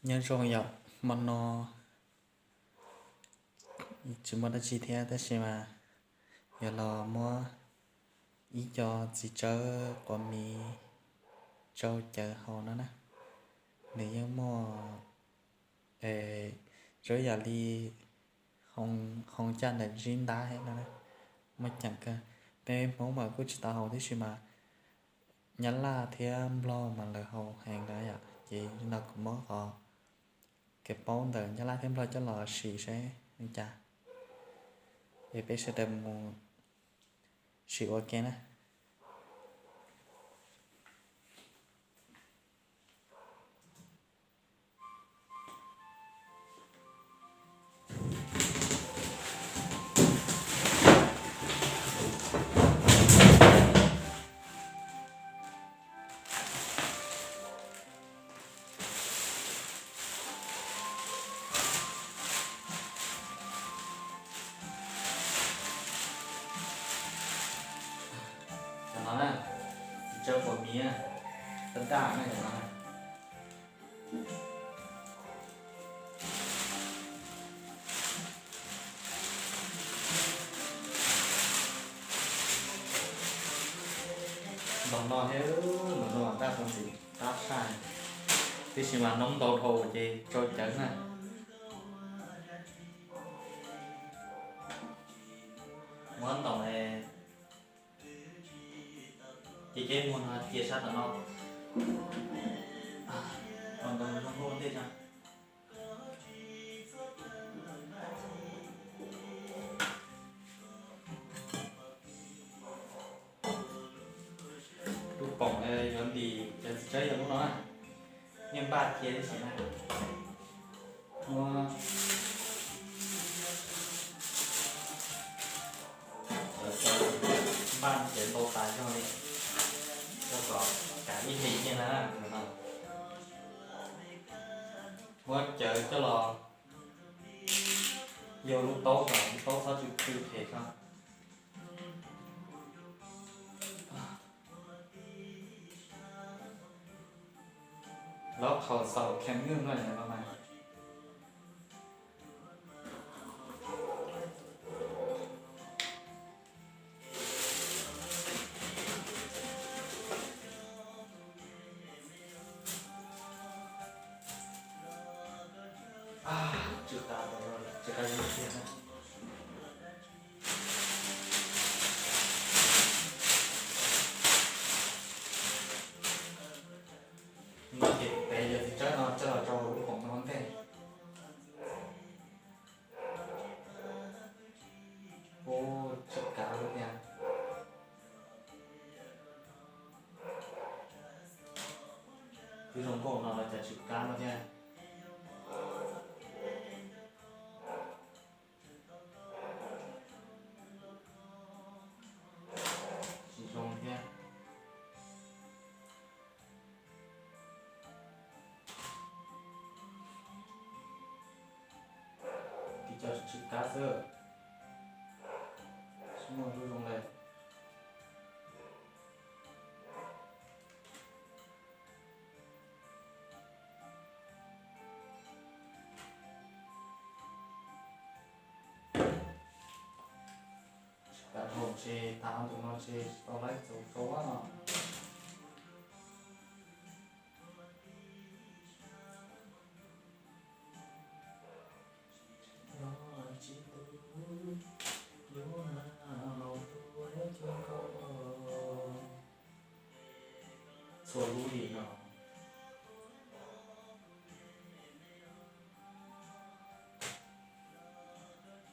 Nyob zoo yom, hmo no tsis muaj dab tsi thiab tab sis mas yuav los muab ib co txiv tsawb quav miv tsau cawv haus no na. Nws yeej muaj zoo yam li hoo caj ntawm zib ntab no na. Muaj ceem kawg. Peb Hmoob mas kuj tsis tau haus tib si mas Nyab Laj thiab Nplog mas lawv haus heev na yom. Ces no kuv muab qhov kev paub ntawm Nyab Laj thiab Nplog coj los sim seb li cas, es peb sawv daws mus sim ua ke na. Cov no na, txiv tsawb quav miv, tab daj na cov no. Ntaus no thiab, ntaus no mas tab txog ntxim qab tshaj, tiam sis mas noob ntau dhau ces tsau cawv na. Muab ntaus ces ceb muag no cia sab tom no, ntaus zoo nkauj ua ntej tso. Lub poom yuav ntim cov txiv tsawb yog lub no na, yeej npaj cia tib si na. Muab cov tsawb npaj cia ntau tas zog li, rau kom kav ib hlis kiag na. Muab cawv coj los yog lub taub kom lub taub txhob tsw tsw phem tso. Lawv qhaus xaus khees nyuj no mas. Tsw qab, tsw qab zoo tiag na. No ces tev cov txiv tsawb no coj los rau hauv lub poom no ua ntej. Ua tsw qab lawm tiag. Twb zoo nkauj no los cas tsw qab no thiab. Tsis zoo thiab. Tiv co tsw qab xwb, tsis muaj lub zoo li. Tsis tas dhau ntshe tas tus no ntshe tsis tau laib txaus rau no. Txhua lub li no.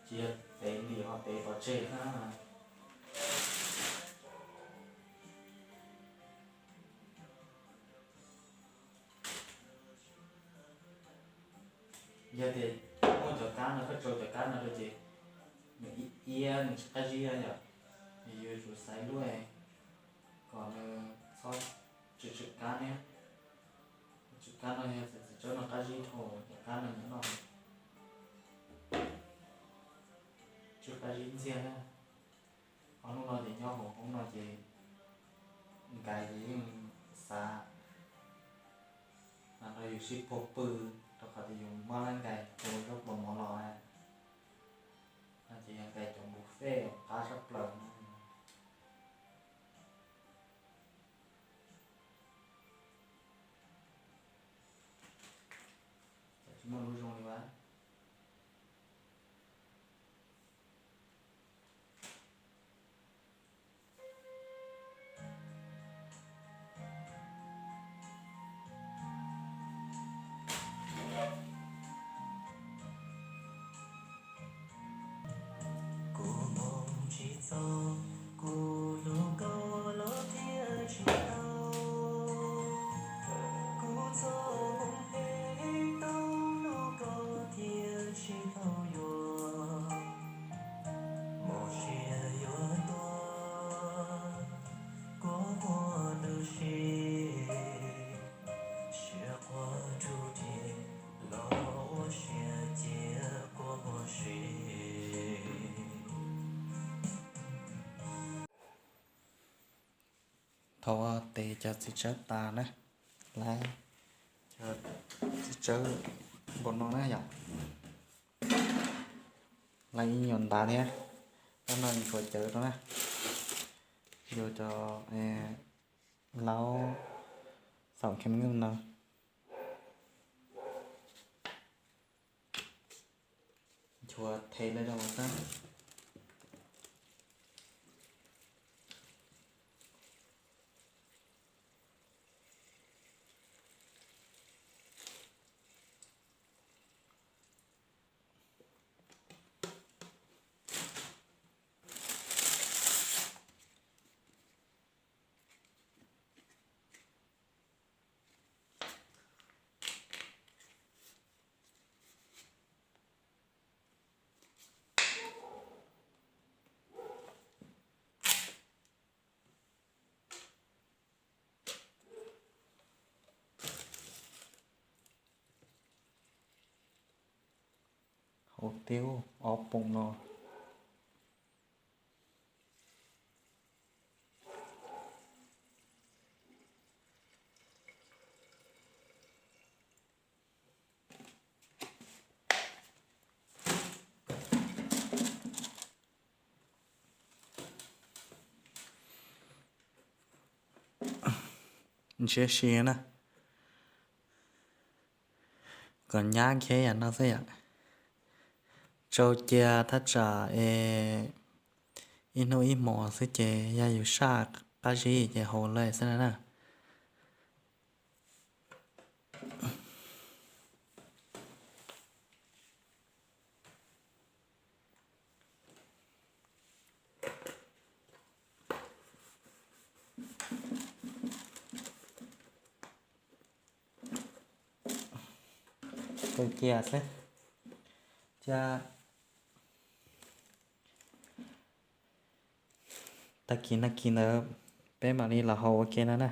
Tsis yog tev lim ho tev pov tseg na. Yog tias muaj cov kab no koj tsau cov kab no rau ces nws iab nws tsis qab zib yom, yus yuav tsum xaiv lub kom nws txhob tsw tsw kab ne. Tsw kab no yog txiv tsawb no qab zib dhau cov kab no nyob no, tsw qab zib ntxiag na. Ob lub no ces nyob hauv hoob no ces nkais ces yeej xav no yus sib puag pw rau Ces yus muab lawv nkais cov zaub pluas mov los na, no ces yog nkais cov buffet qab tshaj plaws no. Tsis muaj lub zoo li as. Kuv mus tsis txog, kuv hlub koj los thiaj tsis tau. Kuv txoj hmoov phem tau hlub koj thiaj tsis tau yuav. Mus sia yuav tuag, kua muag tu siab, siab quaj rub ris, los ua siab cia kua muag si. Thaum tes cov txiv tsawb tas na, lawv cov txiv tsawb npaum no na yom, lawv ib nyuag ntav thiab, tab no tshuav cawv rau na, yus cov laub xaum kheem nyuj no. Nchuav them lawm rau xwb. Hauv tiab ob poom no. Ntshiab si na, kom nyab khiav yam no xwb yom. Tsau cia thaj tsam es ib hnub ib hmos xwb ces yog yus saj qab zib ces haus lawm xwb na. Tsau cia xwb, cia tag kis nag kis ntawd peb mam li los haus ua ke no na.